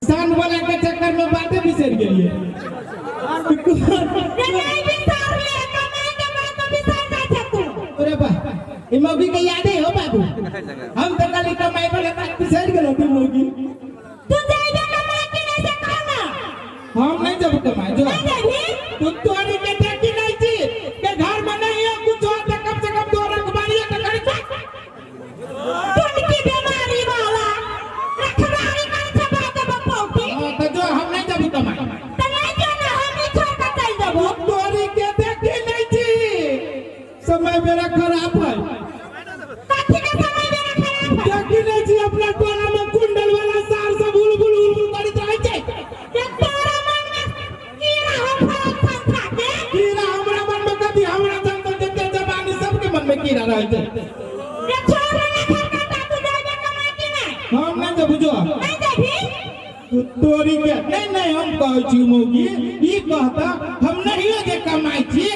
किसान वाला के चक्कर में बातें बिसर गेलिए। रे नहीं बिसरले, कमाई के बात तो बिसर जाइ छै तू। अरे बा, ई मौगी के यादे हो बाबू। हम तो खाली कमाई वाला बात बिसर गेलो तू मौगी। तू जाइबे कमाई कि नहीं से कह ना। हम नहीं जब कमाई जो। नहीं जाबी? तू तोरी के देखी नहीं छी के घर में नहीं हो कुछ हो तो कम से कम दो रखबारी तो करी छा। टुनकी बीमारी वाला रखबारी करै छै बात बपौती। हां तो जो हम नहीं जब कमाई। त नहीं जो ना हम ही छोड़ के चल देबो। तोरी के देखी नहीं छी, समय मेरा खराब है। कथी के समय मेरा खराब है? देखी नहीं छी अपना टोला में कुंडल वाला सार सब उलबुल उलबुल करैत रहै छै। जे तोरा मन में कीड़ा हो फरक संस्था के। कीड़ा हमरा मन में कथी, हमरा जंगल जते जवानी सबके मन में कीड़ा रहै छै। रे छोड़ ना खरकटा, तू जाइबे कमाई कि नहीं? हम नहीं जब जो। नहीं जाबी? तू तोरी के नहीं नहीं हम कहै छी मौगी ई कहता हम नहीं जे कमाई छी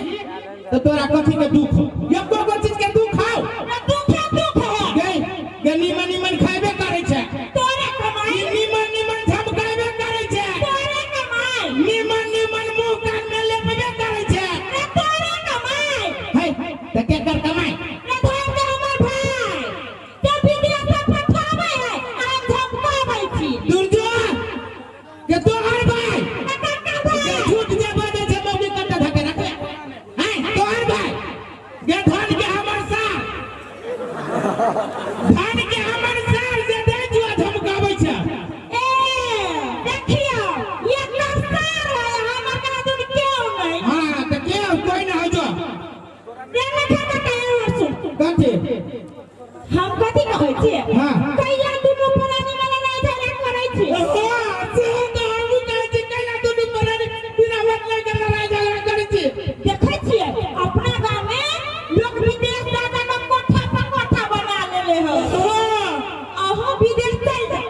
तो तोरा कथी के दुख, एको गो चीज के दुख आओ। रे दुखे दुख है। गई गे निमन निमन खाइबे करै छै। तोरे कमाई। ई निमन निमन झमकाइबे करै छै। तोरे कमाई। निमन निमन मुंह कान में लेपबे करै छै। रे तोरे कमाई। है त केकर कमाई? रे धर के हमर भाई जे विदेश से पठाबै है आ हम झमकाबै छी। दुर्जो के तोहर भाई एकर का के भाई? झूठ जे बजै छै मौगी कते धके रखले हैं तोहर भाई के धन के हमर सार, धन के हमर सार जे दै जुआ धमकाबै छै। ए देखियो ये सार है हमर का दुन क्यों नहीं? हां त के कोई ना हो जो। रे लखा का कहे सुन। कथी? हम कथी कहै छियै? हाँ। कैला दुनू प्राणी में लड़ाई झगड़ा करै छी? हां से तो हमहू कहै छी कैला दुनू प्राणी बिना मतलब के लड़ाई झगड़ा करै छी। देखै छियै अपना गांव में लोग विदेश जा जा के कोठा पर कोठा बना लेले हो। हां। अहूँ विदेश चलि जाउ।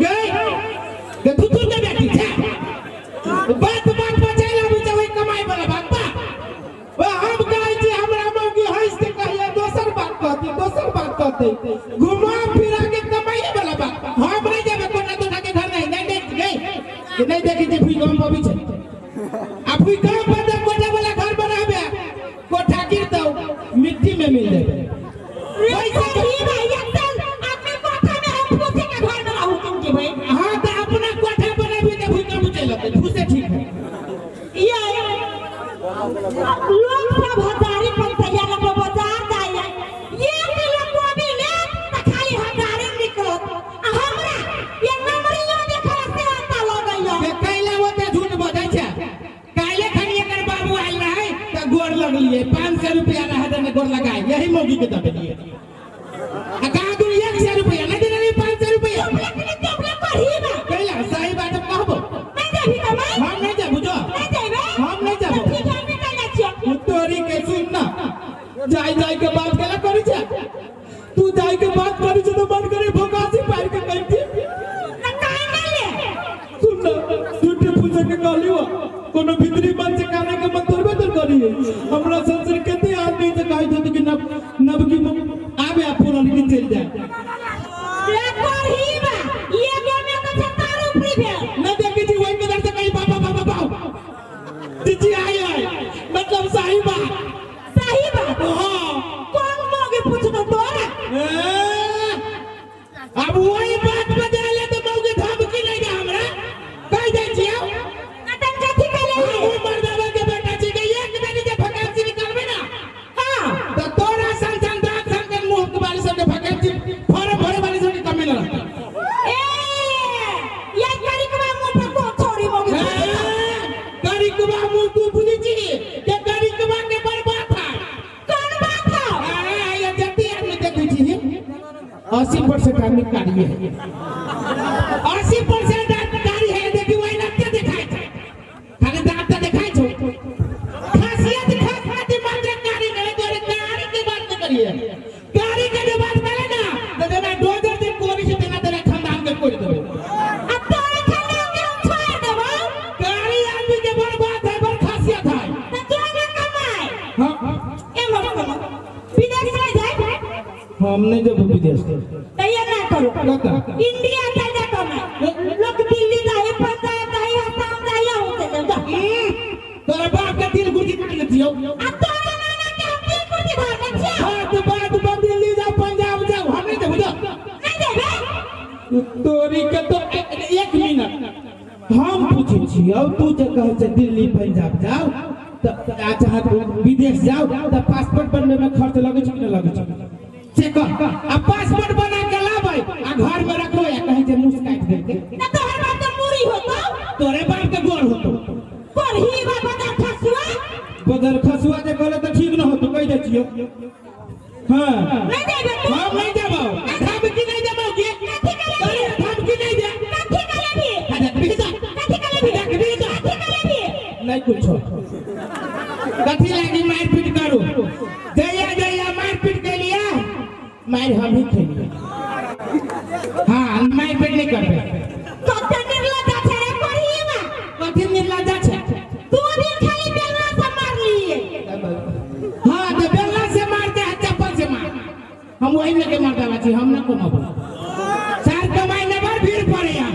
गई के तू तू के बेटी छे बात बात बचाइ ला बुझै ओइ कमाई वाला बात बा। ओ हम कहै छी हमरा मौगी हंस के कहिए दोसर बात कहती, दोसर बात कहती, घुमा फिरा के कमाई वाला बात। हम नहीं जेबै कोठा तोठा के घर नहीं, नहीं देख गई कि नहीं देखी जे भूकंप अबै छै। आ भूकंप पर जब कोठा वाला घर बनाबे कोठा गिरतौ मिट्टी में मिल जेबै। रे सही भाई चल अपने कोठा में हम फूसे के घर में रहू तुम के भाई। हाँ तो अपना कोठा बनाबी तऽ भूकंप चलि अतै, फूसे ठीक है। ये लोग सब हजारी पंचैया लग बाजार जाइए, 1 किलो कोबी ले त खाली हजारी निकलत। आ हमरा ये नमरियो देखला से आता लगैया। के कैला ओते झूठ बजै छै। काल्हि खनी एकर बाबू आयल रहै तऽ गोर लगलियै, 500 रुपया रहै देने गोर लगाय, यही मौगी के दऽ देलियै। आ कहाँ दूर 100 रुपया नहीं देने 500 रुपया। चुपले चुपले करही बा। कैला सही बात हम कहबो। नहीं जाबी कमाई? हम नहीं जाबू जो। नहीं जाबे? हम नहीं जाबू। ठीक है, हम निकल जाइ छियो। तोरी के सुन ना, जाय जाय के बात केला करी छै। तू जाय के बात करी छै तो मन करे भोकासी पार के कहि छी। ना काहे नहीं ले? सुन ना, झूठे पूछे के कहली हो, कोनो भीतरी मन से काने के मन तोड़बे तो करी। हमरा संसर केते आदमी से कहि देत कि नब नब की आबे आ पूरा लेकिन चल जाए। रे करही बा, ये गो में तो छै तार ऊपरी भेल। ना देखी छी वही के दर से कही बाबा बाबा बाबा जीजी आई आई, मतलब सही बात। सही बात? हाँ। कौन मौगी पूछतो तोरा? ए, अब वही बात बजाले तो मौगी धमकी नहीं दे हमरा। कहि दै छियौ। ना तन कथी कहले? हमहू मर्दावा के बेटा छी के एक बेरी जे वैकेंसी निकालबै ना। हाँ। तो तोरा सन सन दांत सन के मुंह के बाली सब के वैकेंसी फॉर्म भरे वाली सब के कमी न रहतै। ए, ये करिकवा मुंह पर को छोड़ी मौगी ए, करिकवा मुंह तू बुझै छी के करिकवा के बड़ बात है। कौन बात है? ए, ये जति आदमी देखै छी 80% आदमी कारी है, 80% आदमी कारी है। देखी वही नत्ते देखाइ छै, खाली दांत तऽ देखाइ छौ। खासियत खास मात्र कारी नहीं, तोरे कारी के बात नहीं करिए। कारी के जे बात करे ना तो जेना डोजर जे कोरी छै तेना तेना खानदान के कोरि देबै। आ तोरे खानदान के हम छोड़ देबौ। कारी आदमी के बड़ बात है, बड़ खासियत है। त जो ना कमाए। हाँ। एमहर सुनो, विदेश नहीं जाए? हम नहीं जेबो विदेश। त करू। कतऽ? इंडिया चल जा कमाए। लोग दिल्ली जाए, पंजाब जाए, असम जाए, अहूँ चल जाओ। तोरा बाप के दिल गुर्दी काटि लेतियौ। आ तोरा नाना के हम दिल कुर्सी धरने छियौ। हाँ तो बात पर दिल्ली जाओ, पंजाब जाओ, हम नहीं देबो, जाओ। नहीं देबै? तोरी के तो एक मिनट हम पूछै छियौ, तू जे कहै छै दिल्ली पंजाब जाओ तऽ अच्छा तू विदेश जाओ तऽ पासपोर्ट बनबै में खर्च लगै छै कि नहि लगै छै से कह। आ पासपोर्ट बना के लाबै आ घर में रखबै आ कहै छै मुस काटि देलकै। ना तोहर बाप के मूड़ी होतौ। तोरे बाप के गोर होतौ। कोरही बाबा का खसुआ। बदर खसुआ जे कहले तऽ ठीक न होतौ, कहि दै छियौ। हाँ नहीं देबै तू? हम नहीं देबौ, धमकी नहीं देबौ के। कथी करेबी? अरे धमकी नहीं दे। कथी करेबी? अरे देखबी तऽ। कथी करेबी? देखबी तऽ। कथी करेबी? नहीं कुछो। कथी लागी मारपीट करू? जइया जइया मारपीट के लिया मार हम ही खेलिए। हाँ मारपीट नहीं करबे। कते निर्लज्जा छै रे कोरही बा। कथी निर्लज्जा छै? दू दिन खाली बेलना से मारलिए। हाँ तो बेलना से मारते हैं, चप्पल से मार। हम वही लेके मारता बाची, हम ना कमाबो। सार कमाई ने बार भीड़ पड़े हम।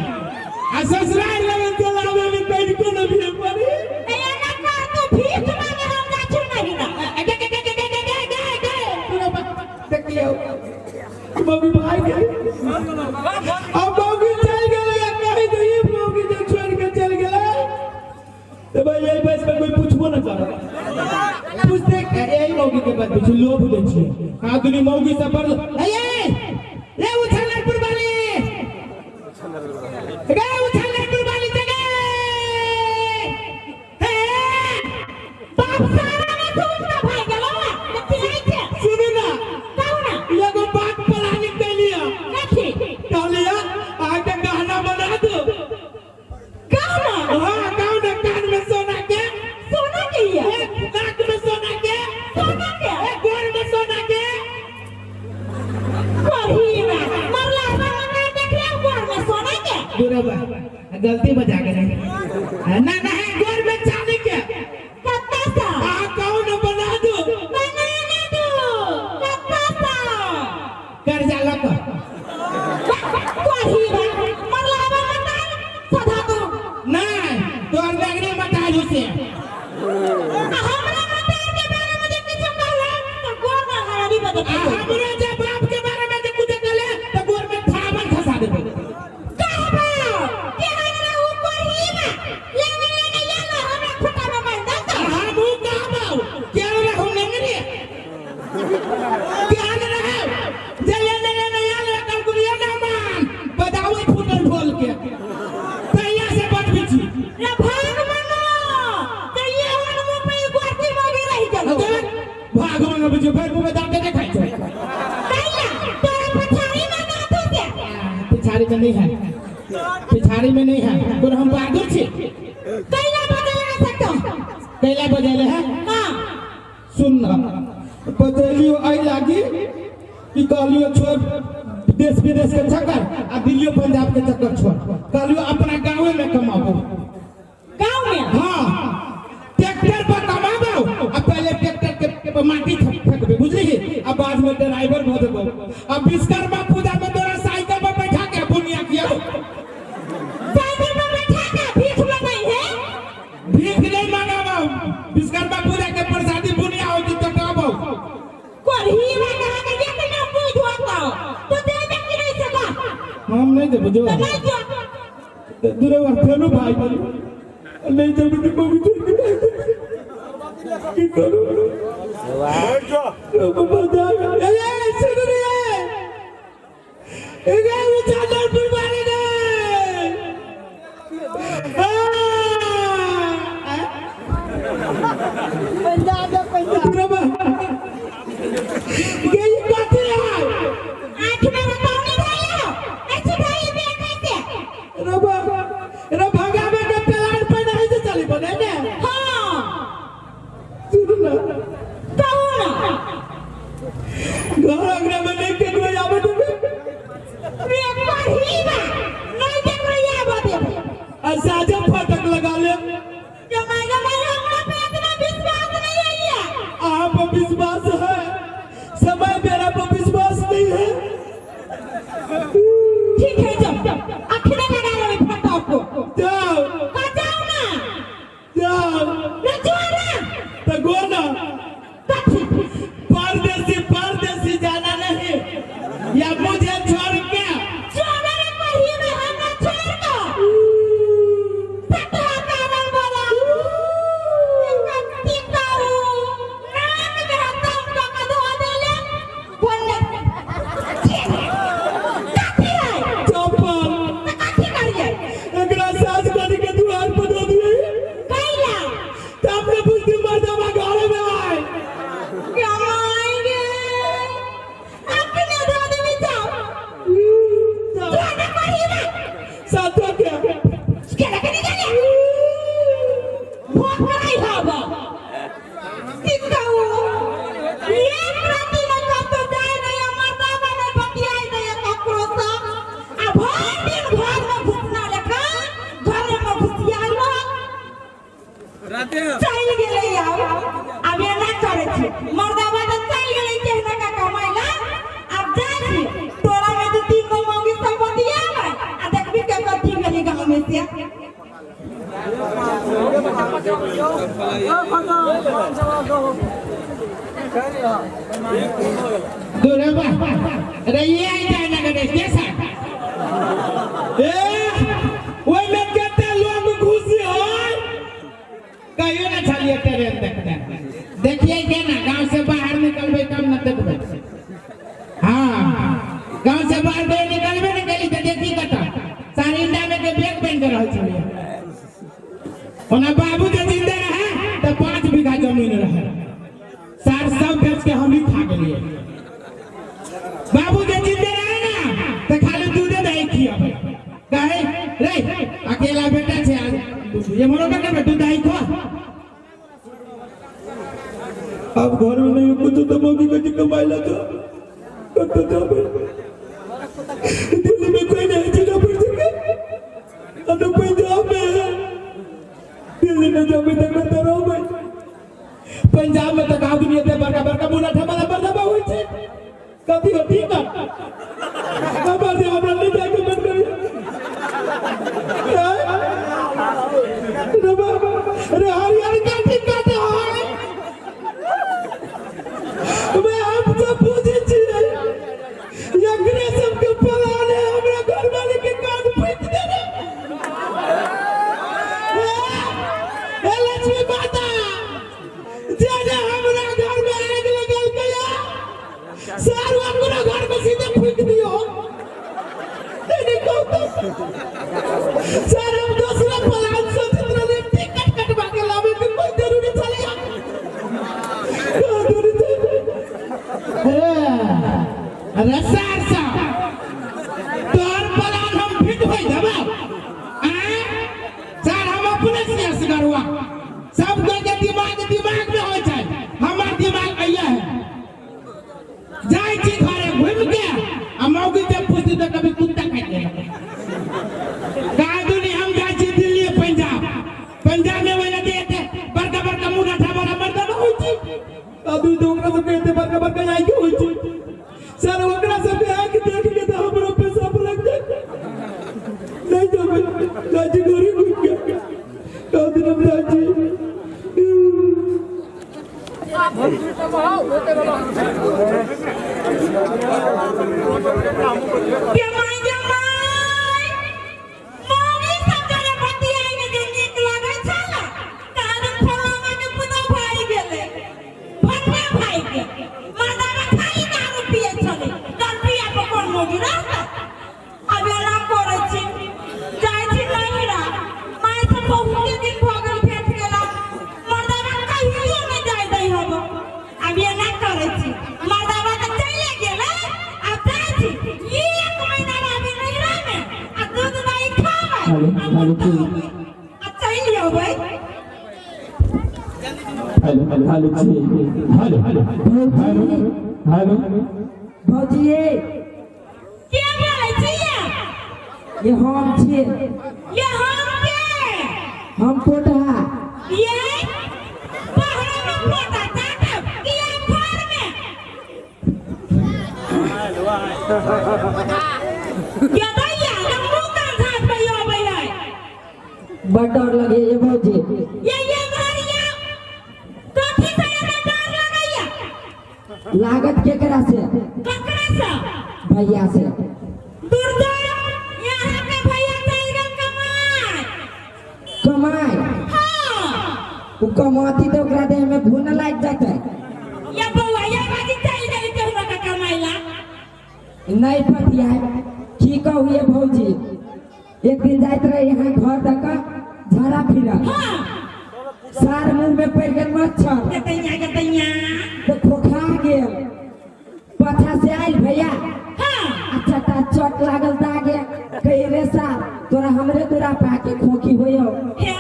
आ ससुराल लगन चलावे में कहीं को न भीड़ पड़े। ए ना कर तू भीख मांगे हम जाछु नहीं ना। गे गे गे गे गे गे गे गे। तू देख लियो। मम्मी भाई गए। अब मम्मी चल गेलै आ कहीं तो ई मम्मी जे छोड़ के चल गेलै। तो भाई यही बस में कोई पूछबो न करे। पूछते यही मौगी के बात पूछ लोभ दै छियै। हाँ दुनी मौगी सब पर ए ए उछलनपुर वाली। गे उछलनपुर वाली जगह। हे बाप सारा में सूट का भाई गेलो ना। चिल्लाई छै। सुनू ना। कहू ना। एगो बात प्लानिंग कैलिया। कथी? कहलिया अहाँके गहना बना दो। कहू ना। हाँ कहू ना, कान में सोना के। सोना के ये? नाक में सोना के। सोना के? गोर में सोना के। कोरही बा। मरला बा मरला देखले गोर में सोना के। दूर बा गलती बजा के नहीं। ना ना है गोर में चांदी के। कत्ता सा? अहाँ कहू ना बना दो। बना ना दो। कत्ता सा? कर्जा लऽ कऽ। कोरही बा। मरला बा मरला सधा दो। नहीं तोहर लगने मताजू से। आ हमरा मतार के बारे में जे किछु कहला तऽ गोर में हरारी बदल आ हमरो जे बाप के बारे में जे कुछ कहले तऽ गोर में थावन खसा देबै। कहबो के हमरा उ कोरही बा। लेने लेने यालो हमरा खुटा में मारि दल। आ हमहूँ कहबौ के रहू नेंगरे। केहन रहौ जे लेने लेने यालो एकर गुड़िया ना मान बजाबै फूटल ढोल के। तहिया से बचबै छी। रे भाग मनो ते ये हन मुँह पे ई गोरकी मौगी रहि गेलौ। भाग मनो बुझियौ भरि मुँह में दाँते नहि खाइ छै। कैला तोरा पछाड़ी में दाँतो से। पिछाड़ी में नहीं है, पिछाड़ी में नहीं है। तोर हम बहादुर छी। कैला बजैला सकतो? कैला बजैले है? हाँ। सुन ना बजैलियो एहि लागी कि कहलियो छोड़ देश विदेश के चक्कर आ दिल्लियो पंजाब के चक्कर छोड़, कहलियो अपना गाँवे में कमाबो। गाँव में? हाँ ट्रैक्टर पर कमाबो आ पहले ट्रैक्टर के माटी फेंकबे बुझली, आ बाद में ड्राइवर भऽ जेबो। आ विश्वकर्मा पूजा में तोरा साइकिल पर बैठा के बुनिया किया। साइकिल पर बैठा के भीख मंगाई है? भीख नहीं मंगाबो, विश्वकर्मा पूजा के प्रसादी बुनिया होती तो कहबो। कोरही बा कहा के एक ना बुझ होतो तो देबे कि नहीं सका? हम नहीं देबो जो। तो नहीं जो। दूरे बा फेनु भाई नहीं देबो तो मम्मी छोड़ के की करू? ए ए सुन रे ए गे उछालनपुर वाले रे। पंजाब पंजाब। दूरे बा गे ई कथी है? आँख में रतौनी धइलो ऐसे धइ बे कैसे? रबा रे भगावे के प्लान पर नहीं से चली बने ने। हाँ सुन ना। कहू ना। घर अंगना में नहीं केकरो आवे देबे। रे कोरही बा नहीं केकरो आवे देबे। आ साजा फटक लगा ले। जमाई जमाई हमरा पे इतना विश्वास नहीं है ये। आप पर विश्वास है, समय मेरा पर विश्वास नहीं है। ठीक है, जाओ, अखने लगा लेबै फटाक को। जाओ। का जाओ ना। जाओ। रे जो ना। तो गो ना। कथी? परदेसी परदेसी जाना नहीं या मुझे छोड़ के। जो ना रे पढ़ी में हमरा छोड़ दो। फटा कारण बोला। कथी कहू? नाक में हतम कऽ के धो देले। बोलले। कथी है? चप्पल। तऽ कथी करियै? एकरा सास करी के दुआर पर दो दिए। कैला? तब ने बुझती मर्दवा घरे में आए। कमाएंगे। अपने धो देबे जाओ। जो ना पढ़ी ना। सातो के। केना केना गेले? भोग कराई हब। की कहू? एक राति में कतौ जाय नहि आ मर्दाबा नहि बतियाय दैया ककरो सँ। आ भरि दिन घरमे घुसना लेखा घरेमे घुसियाल रहत। चलि गेलै आब। आब एना करै छी। मर्दाबा तऽ चलि गेलै केहना का कमाइ ला। आब जाइ छी। टोला मे दू तीन गो मौगी सब बतियाबै आ देखबी के कथी भेलै गाँव मे से। दूर बा अरे ये आई जाए ना गणेश कैसा ए ओइ में कते लोग घुसी है कहियो ना छलिए ट्रेन देखते देखिए के ना गांव से बाहर निकलबे तब ना देखबे। हाँ गांव से बाहर गए निकलबे ना गेली त देखी कत सारे इंडिया में के बैग बन के रहल छलिए। ओना बाबू जे जिंदा रहे त 5 बीघा जमीन रहे, सार सब बेच के हम ही खा गेलिए। बाबू जे जिंदा रहे ना त खाली दूधे दही खियाबे, कहे रे अकेला बेटा छे ये मरो ना करबे दूध दही खो। अब घर में नहीं कुछ तो मम्मी को कमाई ला तो कब तो जाबे दिल्ली में कोई नहीं जीना पड़ सके अब तो पंजाब में है। दिल्ली में जाबे तक मैं रहो भाई। पंजाब में तो गाँव दुनिया ते बड़का बड़का मुना ठमाला बरदबा होई छे कथी हो ठीक है अब से हमरा नहीं जाके मन करिए। अरे हरियर काटी काटे होय मैं हम सब पूछे छियै एकरे सबके पलाने हमरा घरवाली के कान फूट देने। ए लक्ष्मी माता जेने हमरा घर में आग लगल गया सारू अपना घर में सीधे फूक दियो। नहीं कहू तो सर हम दूसरा प्लान सोचत रहले टिकट कटवा के लावे के कोई जरूरी चले जरूरी चले। अरे सर साहब तोहर प्लान हम फिट होई देबा। सर हम अपने से असगरुआ सब कोई के दिमाग दिमाग में होय छै, हमर दिमाग अइया है। जाय छी घरे घुमि के आ मौगी जब पूछती तो कभी कुत्ता काटि लेलक। दुनी हम जाय छी दिल्ली पंजाब, पंजाब में वही नदी एते बड़का बड़का मुंह ठा बड़ा मर्दाना होय छै। अभी तो ओकरा सबके एते बड़का बड़का आँखि होय छै। सर ओकरा सबके आँखि देख के तो हमरो पेशाब लग जाय। नहीं जाबे जाय छी घरे घुमि के कह दिन हम जाय छी। जमाई जमाई मौगी सब जरे बतियाइ में जे नीक लागै छल तहन फलाना के पुतहु भागि गेलै भटवा भागि के मर्दाना खाली दारू पियै छलै दारू पिया पर कोन मौगी रहतै। आब एना करै छी जाइ छी नैहरा माय से बहुते दिन भऽ गेल भेट गेला मर्दाना कहियो नहि जाय दै हब। आब एना करै छी मर्दाना तऽ चलि गेलै आब जाइ छी एक महीना रहबै नैहरा में आ दूध दही खाबै आ मोटा होबै आ चलि अबै। Hello hello hello hello hello hello भौजिए के बोलै छियै? ये हम छियै। ये हम के? हम पोटहा। ये बाहर में पोटा चाटब कि ये घर में? ये दै बड़ डर लगे ये भौजी। ये भरिया कथी से एना डर लगैया? लागत केकरा से? ककरा से? भैया से। दुर्गा, यहाँ के भैया चल गेल कमाए। कमाए? हाँ। उ कमाती तो ओकरा देह में घुन लागि जेतै। ये बौआ, ये बाजी चल गेल केहनो के कमाइला। नहीं पतिया, की कहू ये भौजी, एक दिन जाइत रहे यहाँ घर तक झाड़ा फिरा, हाँ। सार मुंह में पड़ गेल मच्छर। गतैया गतैया। तो खोखा गेल, पाछा से आयल भैया। हाँ। अच्छा ता चोट लागल दागे, कही रे सार तोरा हमरे दूरा पाके खोखी होयो। हे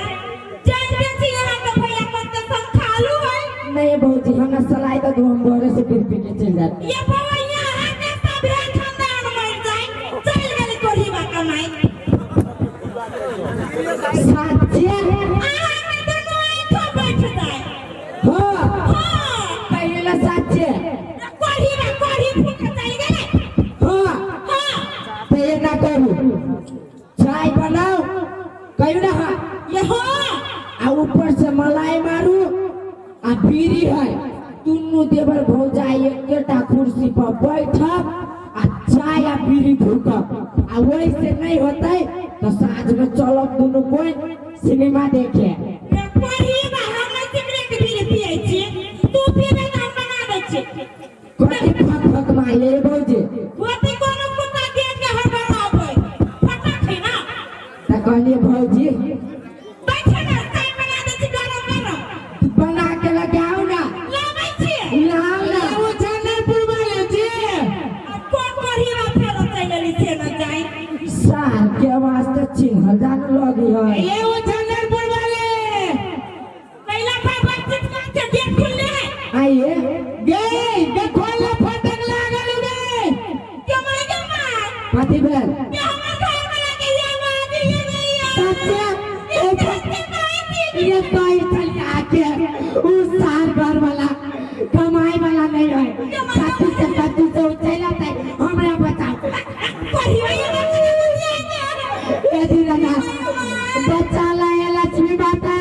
जानते छी यहाँ के भैया कते संखालू है। नहीं भौजी, हमरा सलाई दो, हम घरे से फिर पी के चल जाते। ये बौआ, यहाँ के सब खानदान मर जाए, चल गेल कोढ़ीबा कमाई। साचे? अहाँ के दुनू आँखो बैठ जाए। हाँ। हाँ। कहिला साचे? कोढ़ीबा कोढ़ी फूक चल गेलै। हाँ। हाँ। तो ये ना करू, चाय बनाओ कहियो ना। हाँ। ये हाँ। आ ऊपर से मलाई मारू आ बीड़ी है, दुनू देवर भौजाई एकेटा कुर्सी पर बैठब आ चाय आ बीड़ी फूकब, आ वैसे नहीं होते तो साँझ में चलब दुनू कोई सिनेमा देखे। ये कोढ़ीबा, हम नहि सिगरेट बीड़ी पियै छी, तू पीबे तऽ हम बना दै छी। कथी फक फक मारले रे भौजी? होते कोनो कुत्ता देख के हड़बड़ाबै फटक है ना। तऽ कहलिए भौजी, बैठे ना, चाय बना दै छी गरम गरम। बना के लगाओ ना। लाबै छी। लाओ ना। ओ झंझरपुर वाले जी। आ कोन कोढ़ीबा फेरो चलि एली से न जाय। सार के आवाज तो चिन्हल जान लगी है। ये वो झंझरपुर वाले। कैला भाई बच्चे के गेट खुलले है? आइए। गए गे खोल, फटक लागल गे। कमाई कमाई। कथी भेल? ये हमर घर वाला के ये आवाज ये नहीं है। सच्चे? ये सच्चे कहै छी। ये कही चल आके उस सार घर वाला कमाई वाला नहीं है, कथी से कथी से उठेला ते, हमरा बताओ। कोढ़ीबा ये बच्चे के ए दीना बच्चा ला, ये लक्ष्मी माता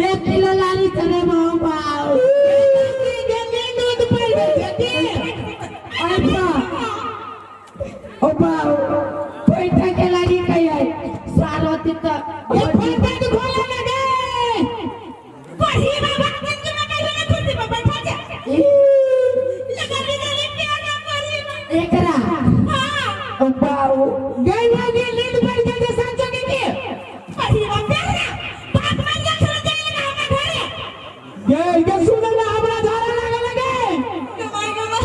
1 किलो लाली चले बहु बाऊ। गे दूध पड़ गए। अरे बा, ओ बाऊ पैसा के लागी कही है सारो दिन तो। ये फटक खोले लगे। कोढ़ीबा बच्चे के में कहियो ना कुर्सी पर बैठा छै। लगा दे ले प्यारा कोढ़ीबा। एकरा? हाँ। ओ बाऊ। गई भौजी, नींद पड़ गई जे सांचो के। कोढ़ीबा प्यारा बाप मन जखन जाइल ना हमरा घरे। गई गे, सुन ना, हमरा झाड़ा लागल लगे। कमाई कमाई,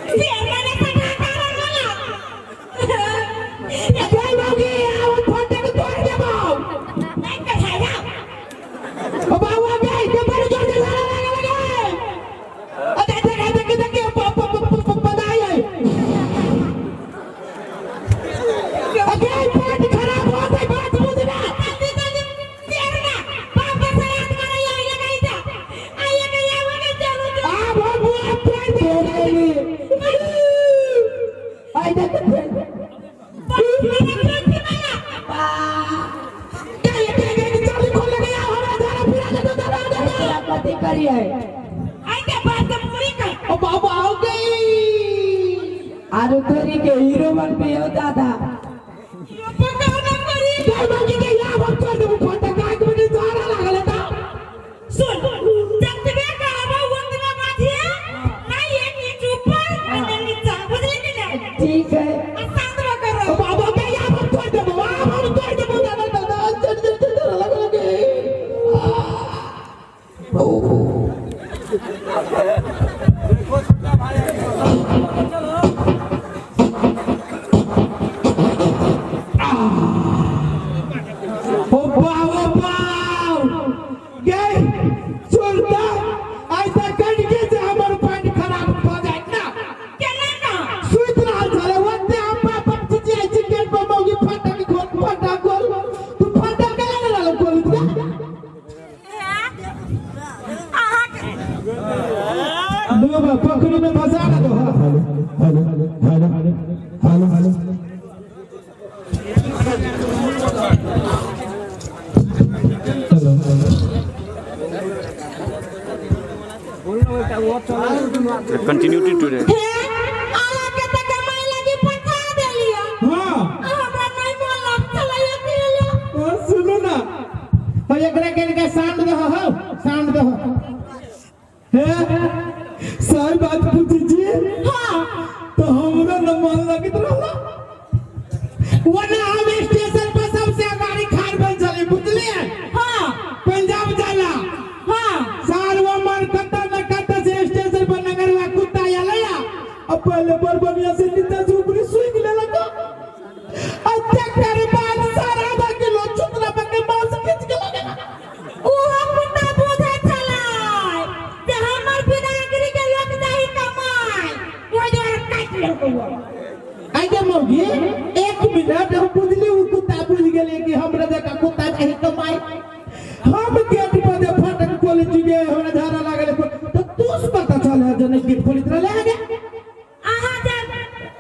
फेर मैंने सटा कारण वाला। गई भौजी, आओ फटक तोड़ देबो। नहीं कढ़ाया। ओ बाबू, गई के बड़ जोर से झाड़ा लागल लगे। अरे देख देख देख, पदाई है। अगे पेट खराब हो जाए, बात बुझना। जल्दी जल्दी फेर ना, बाप के सरात करे आई लगाई जा आई के आवे के चलो। आ बाबू, आ पेट तोड़ देली। आई देख फेर। कुर्सी वाला। गई गई गई, चाबी खोल लगे, हमरा झाड़ा फिरा दे दे दे दे। एकरा कथी करिए? आई के बात के पूरी कर। ओ बाबू, आओ गई। आरो तोरी के हीरो बन पे हो दादा। यो पकाओ ना करी। गई भौजी के, या हम तोड़ देबो फटक, आंख में झाड़ा लागल है ता। सुन, जतबे कहबो ओतबे बाजिए नहीं, एक इंच ऊपर आ नीचा, बुझली कि नहीं? ठीक है। आ शांत भऽ के ओ रहो। बाबू के, या हम तोड़ देबो, आ हम तोड़ देबो दादा दादा, चल चल चल लग लगे। ओ बाव, ओ बाव गे, सुन त, ऐसा कट के जे हमर पैंट खराब भ जाइत ना। केना कह? सुति रहल छलै ओते, हम बाप चिचियाइ छी गेट पर, मौगी फटक खोल, फटक खोल, तू फटक के लगे रहल खोल दे। अहाँ के लो पकड़ी में फंसा दो। Hello hello hello hello. The continuity today. हे अहाँके तऽ कमाइ लागी पठा देलियै। हाँ। आ हमरा नहि मोन लग छलै अकेले। ओ, सुनू ना, हो एकरा के इनका सांड दहो, हो सांड दहो। हे सही बात पूछी छी? हाँ। तो हमरो न मन लगैत रहला। वरना हम स्टेशन पर सबसे अगाड़ी खाड़ बन चले, बुझलिए? हाँ। पंजाब जाला। हाँ। साल वो मन कत्ता न कत्ता से स्टेशन पर नगरवा कुत्ता आया, अब पहले बड़ बढ़िया से नीचा से ऊपरी सुई लेलक, आ तकर बाद सारा आधा किलो चुतला पके मांस खींच के लगे। ओहो कुत्ता बुझै छलै जे हमर बिदागरी के लोक जाही कमाइ, ओहि दुआरे काटि लेलकै ओ। आई गे मौगी, एक मिनट, हम बुझली उ कुत्ता बुझ गेलै कि हमरा जकाँ कुत्ता जाही कमाइ। हम गेट पर जे फाटक खोले चुके, हमरा झाड़ा लागल, तो तू से पता चल है जे नहीं गेट खोलित रहले आगे। अहाँ जे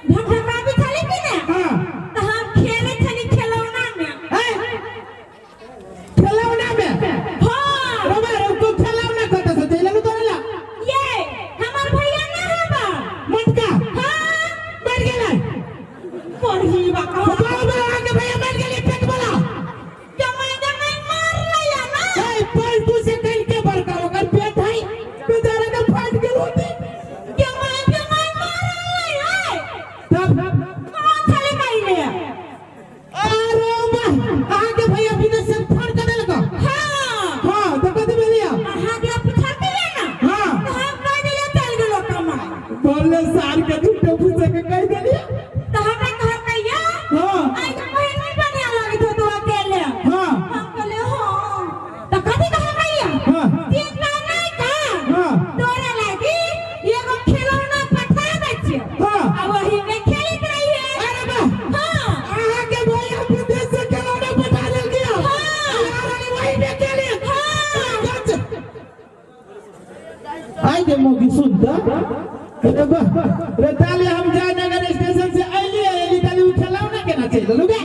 ढकढकाबी छली कि ने? हाँ। तऽ हम खेलै छली खेलौना मे। ए, खेलौना में? हाँ। रोबा रे, को खेलौना कत से चल लेलु तोरा? ये हमर भैया ना हबा। मटका? हाँ। मर गेलै? पढ़ी बा। बाबा आगे भैया मर गेलै पेट वाला। जमाई जमाई मार लैया ना। ए, पलटू से कल के बड़का ओकर पेट है, बेचारा के फाट गेल होती। जमाई जमाई मार लैया। तब कौन छले कहिले? अरे बा, आगे भैया विदेश से फोन कर देलक? हाँ। हाँ, तो कथी भेलिया? अहाँ के पुछलकै ना? हाँ। तऽ हम कहि देलियै चल गेलो कमाइ। बोले साल के झूठे फूसे के कह देलिए। तऽ हमरा कहलकै या हाँ। आइ के बहिन नहि बढ़िया लगैत हो तू अकेले। हाँ। हम कहलियै हाँ। तऽ कथी कहलकै या? हाँ। चिंता नहि कर। हाँ। तोरा लागी एगो खिलौना पठा दै छियौ। हाँ। आ ओहीमे खेलैत रहिहे। अरे बा, हाँ। अहाँ के भैया विदेश से खिलौना पठा देलकै? हाँ। अरे, वही में खेले? हाँ। आई गे मौगी, सुन त, अरे बा रे, ताले हम जयनगर स्टेशन से अइली, अइली ताले उ खेलौना केना चलि गेलौ गे?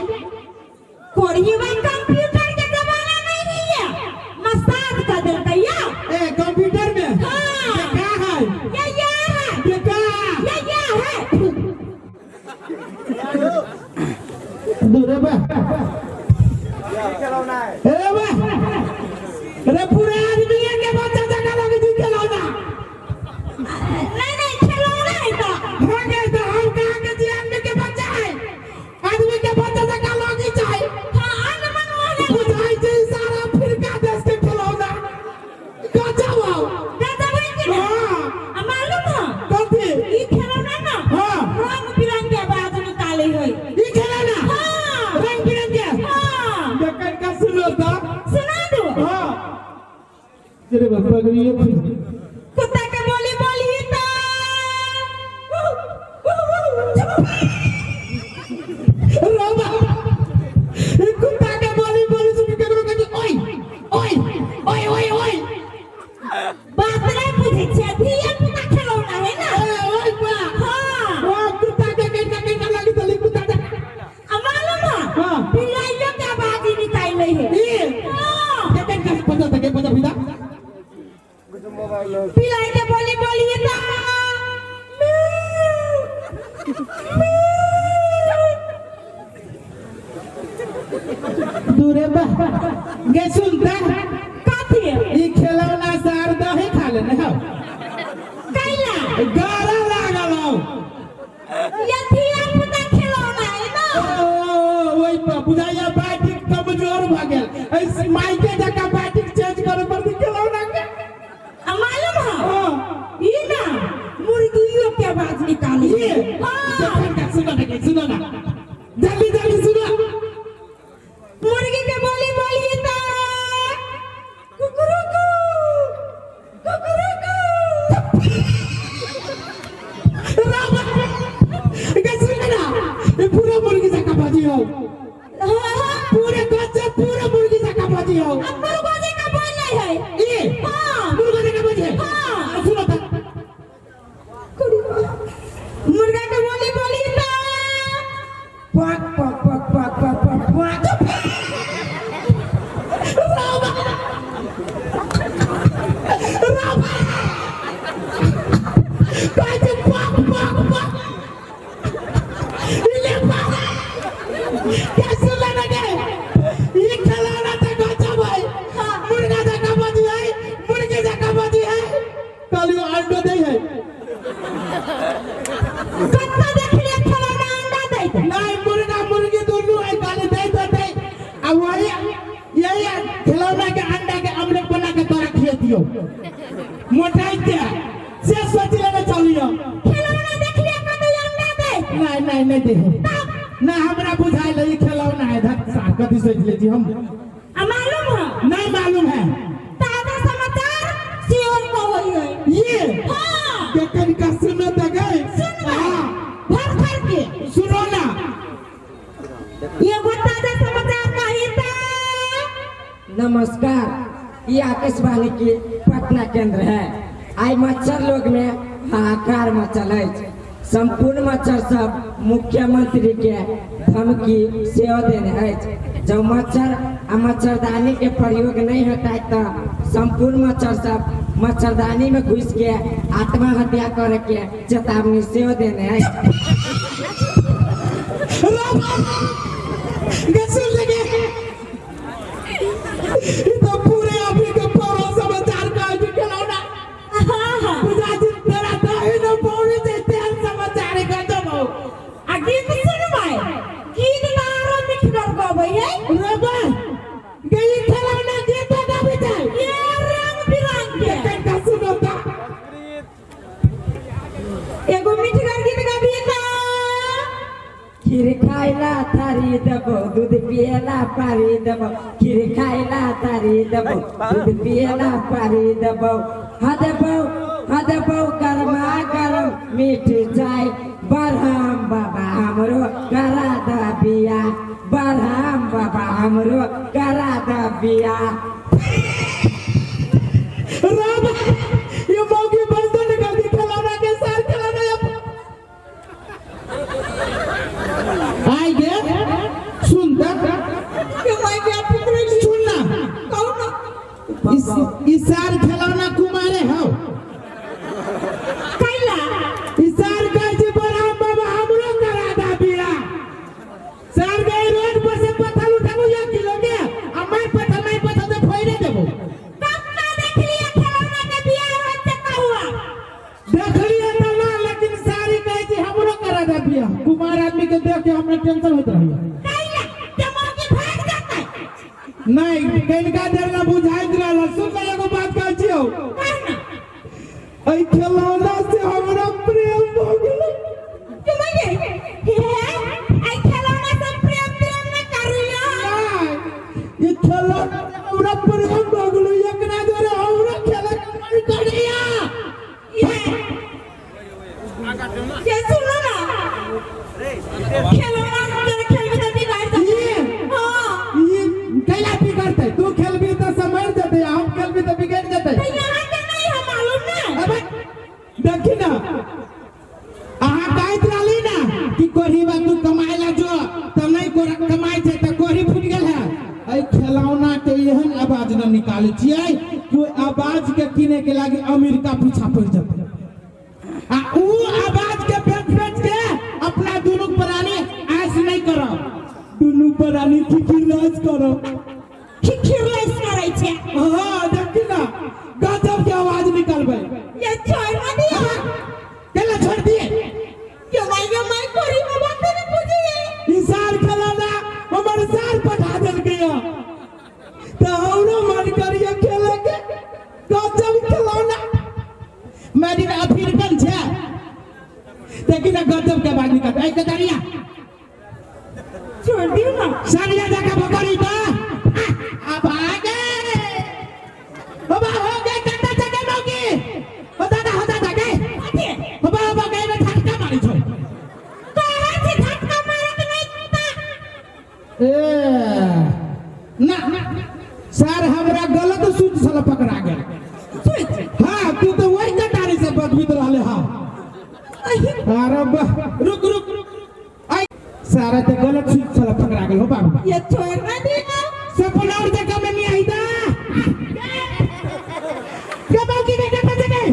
कोरियवा कंप्यूटर के जमाना नहीं है, मसाज कर देलकै या। ए, कंप्यूटर में? हाँ। ये का है? ये है। ये का? ये है। दूर बा, अरे बा रे, पूरा आदमी के बच्चा जगह लगे छी खेलौना। नहीं नहीं, खिलौना है तो। हो गए तो हम कहाँ के जी आदमी के बच्चा है, आदमी के बच्चा जगह लगी चाहे। हाँ, अनमन वाला। बुझाई छै सारा अफ्रीका देश के खिलौना, गजब हौ। गजब है कि ना? हाँ। आ मालूम है? कथी? ई खिलौना ना, हाँ। रंग बिरंग के आवाज निकाले है। ई खिलौना? हाँ। रंग बिरंग के? हाँ। जखन का सुनो तो। सुना दो। हाँ, तेरे बाप पगड़िए खुद। कुत्ता के बोली बोली तो रोबा, ई कुत्ता के बोली बोली सुन के केकरो कहै छै, ओइ ओइ ओइ ओइ ओइ। बात नहीं बुझै छै, धिया पुता खेलौना है ना। ए, ओइ बा। हाँ। ओ कुत्ता के केना केना लगी तली कुत्ता के। आ मालूम है? हाँ। बिलाइयो के आवाज निकाले है। ई? हाँ। केकन का पता तके पता बिदा। बिलाई के बोली बोली तो दूरे बा गे, सुनता। कथी? ई खेलौना सार दही खा लेने हौ। कैला? गारा लागल हौ। ये धिया पुता खेलौना है ना। ओ, ओइ पर बुझाइया बैटरी कमजोर भ गेल, ऐसे माइके जकाँ बैटरी चेंज करे पड़तै खेलौना के। आ मालूम है? हाँ। ई ना मुर्गियों के आवाज निकाले। ये? हाँ। जखन का सुनो ना, सुनो ना, जल्दी जल्दी सुनो। मुर्गी के बोली बोली तो कुकुरुकू कुकुरुकू। रामा गे, सुनो ना, ई पूरा मुर्गी जकाँ बाजी हौ। हाँ हाँ। पूरे गच्चे पूरा मुर्गी जकाँ बाजी हौ। अब मुर्गो जी का बोल नहीं है। ई? हाँ। मुर्गा जकाँ बाजी है? हाँ। सुनो त। मुर्गा के बोली बोली तो पक पक पक पक पक पक पक। रामा रामा। दियौ मोटाइते से सोच लेने चलियो। खेलौना देखलिए कतौ अंडा दे? नहीं नहीं नहीं दे ना, हमरा बुझाइल ई खेलौना है। धक सार कथी सोच ले छी हम? आ मालूम है? नहीं मालूम है। ताजा समाचार सियोर को होई है। ये हाँ। के कनिका सुनो त गए। सुन। हाँ। भर भर के सुनो ना। एगो ताजा समाचार कही त। नमस्कार, ये आकाशवाणी के पटना केंद्र है। आई मच्छर लोग में हाहाकार मचल अछि। संपूर्ण मच्छर सब मुख्यमंत्री के धमकी सेहो देने अछि। जब मच्छर आ मच्छरदानी के प्रयोग नहीं होता तो संपूर्ण मच्छर सब मच्छरदानी में घुस के आत्महत्या करे के चेतावनी सेहो देने अछि। सुन लगे ई तो पूरे अभी के पूरा समाचार कहै छी खेलौना। हाँ हाँ। बुझा छी तोरा दही न पौड़ी छै तेहन समाचार गजब हौ। आ गीत सुनबै? गीत त आरो मिठगर गबै है। रे बा गई खेलौना गीत गाबै छै। ये रंग बिरंग के। कनिका सुनो त। एगो मिठगर गीत गबिए त। खीर खाइला थारी देबो, दूध पियला पारी देबो। खीर खाइला थारी देबो, दूध पियला पारी देबो। हा देबो, हा देबो गरमा गरम मीठ चाय। बरहम बाबा हमरो करा द बिया, बरहम बाबा हमरो करा द बिया। राम ये मौकी बंद निकल दी खेलौना के साथ खेलौना ये आई गे सुन त। के my के पकड़े। सुन ना। कहू ना। इस इसार खेलौना कुमारे हौ। कैला? इसार कहै छै बरहम बाबा हमरो करा दा बिया। सर गए रोड पर से पत्थर उठाबो 1 किलो के आ मार पत्थर मार पत्थर से फोड़े देबो। कब ना देखलिए खेलौना के बियाह होइत से कहुआ? देखलिए त ना, लेकिन सारी कहै छै हमरो करा दा बिया। कुमार आदमी के देख के हमरा टेंशन होइत रहैया। कैला ते मौकी भाग जेतै? नहीं कनिका देर ला बुझाइत रहल। सुन ले एगो बात कहै छियौ। कह ना। एहि खेलौना से हमरा प्रेम भऽ गेलै। के my गे हे आई खेलौना से प्रेम प्रेम न करियो। नहीं, ई खेलौना से हमरा प्रेम भऽ गेलै। एकरा दुआरे हमरा खेले के मन करैया। ये ये सुनो ना, खेलौना से खेलबे त बिगाड़ जेतै। ये हाँ। ई कैला बिगड़तै? तू खेलबी तऽ समझ जेतै, आ हम खेलबी तऽ बिगड़ जेतै। त यहाँ के नहीं है मालूम ना। अबे देखी ना, अहाँ कहैत रहली ना कि कोढ़ी बा तू कमाय ला जो तऽ नहीं कमाय छै तऽ कोढ़ी फूटि गेल है। एहि खेलौना के एहन आवाज न निकालै छियै कि ओहि आवाज के किने के लागी अमेरिका पीछा पड़ि जेतै आ ऊ आवाज के बेच बेच के अपना दुनू प्राणी ऐश नहीं करब, दुनू प्राणी खिखिर राज करब। खिखिर लैस करै छै। हाँ देखी ना गजब के आवाज निकलबै। ये छोड़ ना दिया। केला छोड़ दिए? के my गे my कोरी बाबा तेरे बुझिए। ई सार खेलौना हमर सार पठा देलकै हँ तऽ हमरो मन करिए खेले के। गजब खेलौना मेड इन अफ्रीकन छै। देखी ना गजब के आवाज निकलतै। ऐ कतरिया छोड़ दियो ना। सारिया जाके पकड़ी तो अब आ गए बाबा हो गए कत्ता जगह मौकी हो दादा हो दादा गए। अथी बाबा बाबा गए में झटका मारी छो। कहाँ से झटका मारत नहीं ता? ए ना सर हमरा गलत सूट छल पकड़ा गेल। सोच। हाँ तू तो वही कटारी से बदबित रहले। हाँ अरे वाह रुक रुक रुक आई सारा तो गलत सूट छल पकड़ा गेल हो बाबू। ये छोड़ ना दिया। सपना और जगह में नहीं आई दा के बाबू के के पता नहीं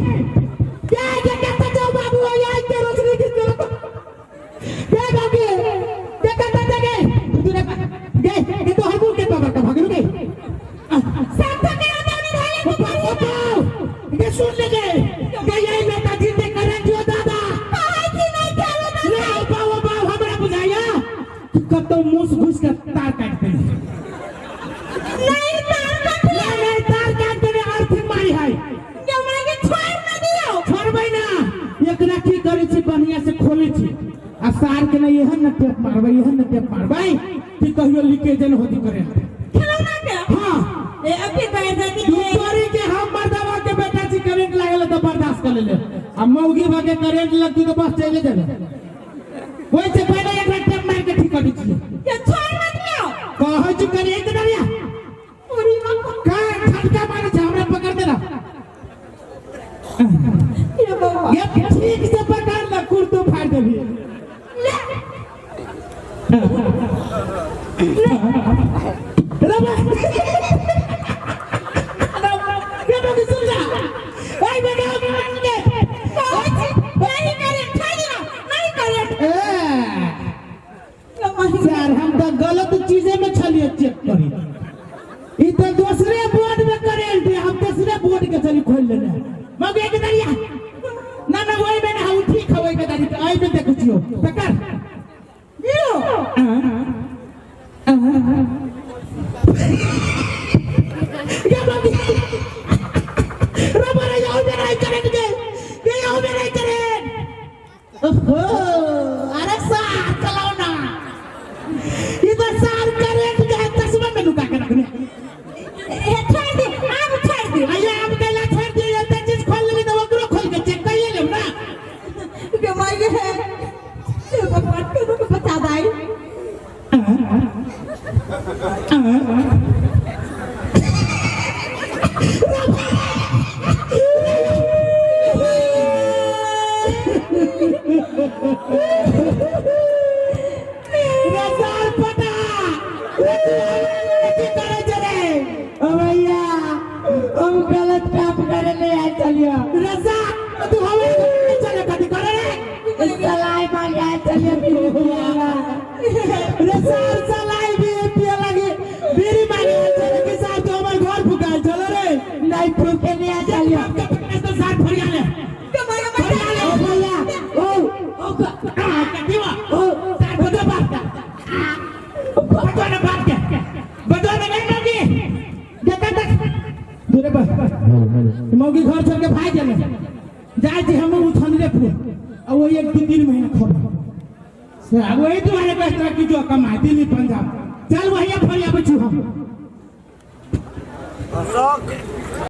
क्या के के पता बाबू आई के रोशनी की तरफ के बाबू के के पता गए तू ने गए के तो हर के बाबा का भागलू गए। साथ के आदमी धाले। बाबू के सुन ले गए गए नेता जी ने करें जो दादा कहाँ से नहीं खेलो ना। ले बाबू बाबू हमरा बुझाया कि कतौ मुस घुस के तार काट दे। नहीं तार काट। नहीं नहीं तार काट दे अर्थिंग मारी है। सार के नहीं एहन न टेप मारबै, एहन न टेप मारबै कि कहियो लीकेज न होती करेंट। खिलौना के? हाँ। ए अभी कह देती तू तोरी के हम मर्दवा के बेटा छी, करेंट लागल तो बर्दाश्त कर ले, आ मौगी भा के करेंट लगती तो बस चले जाबे। ओइ से पहिले एकरा टेप मार के ठीक कर दै छियै। ये छोड़ मत लियो। कहै छी करेंट दरिया। पूरी बात का झटका मारे छै, हमरा पकड़ दे ना। ये बाबा। ये ठीक से पकड़ ले, कुर्तो फाड़ देबी। ले। रबा। ये बाबू सुन जा। ओइ बेटा के। कहै छी नहीं करे, छोड़ दियो, नहीं करे। ए सर, हम तो गलत चीजे में छलिए चेक करी। ई तो दूसरे बोर्ड में करेंट है, हम तीसरे बोर्ड के चली खोल लेने। मगे के दरिया। ना ना वही में ना, हम ठीक है वही के दरिया। आई में देखै छियो। पकड़। लो। ये बाबू। रबर है, याओ में नहीं करेंट के। ये याओ में नहीं करेंट। ओहो, अरे सार चलाओ ना। इधर सार करेंट के चश्मा में लुका के रखने। ए छोड़ दे, आब छोड़ दे। अये आब कैला छोड़ दिए, एते चीज खोल लेली तऽ ओकरो खोल के चेक कइए लेब ना। के माय है। हे भगवान, केनो के बचा दाई। रे सार पटा, रे तू हमरा की करै छै रे? ओ भैया, हम गलत काम करे ले आए चलियो। रे सार, तू हमरा चले कथी करे रे? सलाई मांगे आए चलियो बीड़ी पिएला। रे सार सलाई भी पिए लगी, बीड़ी मांगे आए चले कि सार तू हमर घर फुकाए चले रे? नहीं फूके नहीं आए चलियो। के पकड़े तो सार फरिया ले। के माय फरिया ले। ओ भैया, ओ ओ कथी बा? ओ सार बदो बात का। बदो ना बात के। बदो ना नहीं मौगी। देखा तक। दूरे पर। मौगी घर छोड़ के भाग गेलै। जाइ छी हम उठनरे फूल। आ वही 1-2-3 महीना खबर। से आ वही तुम्हारे पास तरह की जो कमाई दिल्ली